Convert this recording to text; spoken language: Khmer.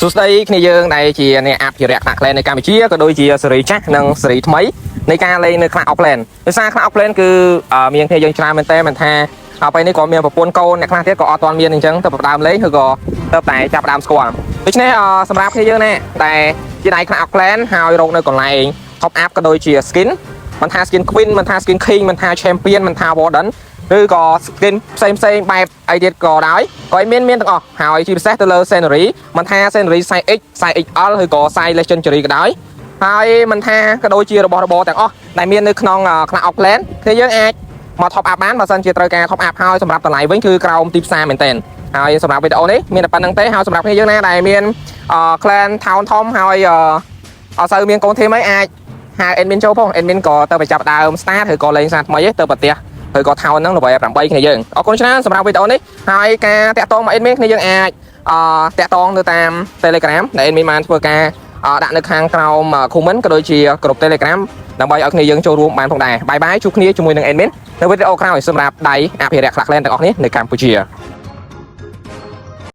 សួស្តីគ្នាយើងដែលជាអ្នកអភិរក្ស Clash Clans នៅកម្ពុជាក៏ដូចជាសេរីចាស់និងសេរីថ្មីនៃការលេងនៅ Clash of Clans ដោយសារ Clash of Clans គឺមានគ្នាយើងច្រើនមែនតើមិនថាដល់ពេលនេះក៏មានប្រពន្ធកូនអ្នកខ្លះទៀតក៏អត់ទាន់មានអញ្ចឹងទៅផ្ដើមលេងឬក៏ទៅតែចាប់ផ្ដើមស្គាល់ដូច្នេះសម្រាប់គ្នាយើងណាដែលជាដៃ Clash of Clans ហើយរកនៅកន្លែង top up ក៏ដូចជា skin មិនថា skin queen មិនថា skin king មិនថា champion មិនថា warden ឬក៏ skin ផ្សេងផ្សេងៗបែបអីទៀតក៏ដោយក៏ឲ្យមានមានទាំងអស់ហើយជាពិសេសទៅលើ scenery មិនថា scenery size X size XL ឬក៏ size legendary ក៏ដោយហើយមិនថាក៏ដូចជារបស់របរទាំងអស់ដែលមាននៅក្នុង Clash of Clans គឺយើងអាចមក top up បានបើសិនជាត្រូវការ top up ហើយសម្រាប់តម្លៃវិញគឺក្រោមទីផ្សារមែនទែនហើយសម្រាប់វីដេអូនេះមានតែប៉ុណ្្នឹងទេហើយសម្រាប់គ្នាយើងណាដែលមាន clan town ធំហើយអត់សូវមានកូន team អីអាចហៅ admin ចូលផង admin ក៏ទៅไปចាប់ដើម start ឬក៏លេងសារថ្មីឯងទៅប្រទេសឬក៏ town ហ្នឹង level 8គ្នាយើងអរគុណច្រើនសម្រាប់វីដេអូនេះហើយការតាក់ទងមក admin គ្នាយើងអាចតាក់ទងទៅតាម Telegram ដែល admin បានធ្វើការដាក់នៅខាងក្រោម comment ក៏ដូចជាក្រុម Telegram ដើម្បីឲ្យគ្នាយើងចូលរួមបានផងដែរ bye bye ជួបគ្នាជាមួយនឹង admin នៅវីដេអូក្រោយសម្រាប់ដៃអភិរក្ស Clash Clans ទាំងអស់គ្នានៅកម្ពុជា។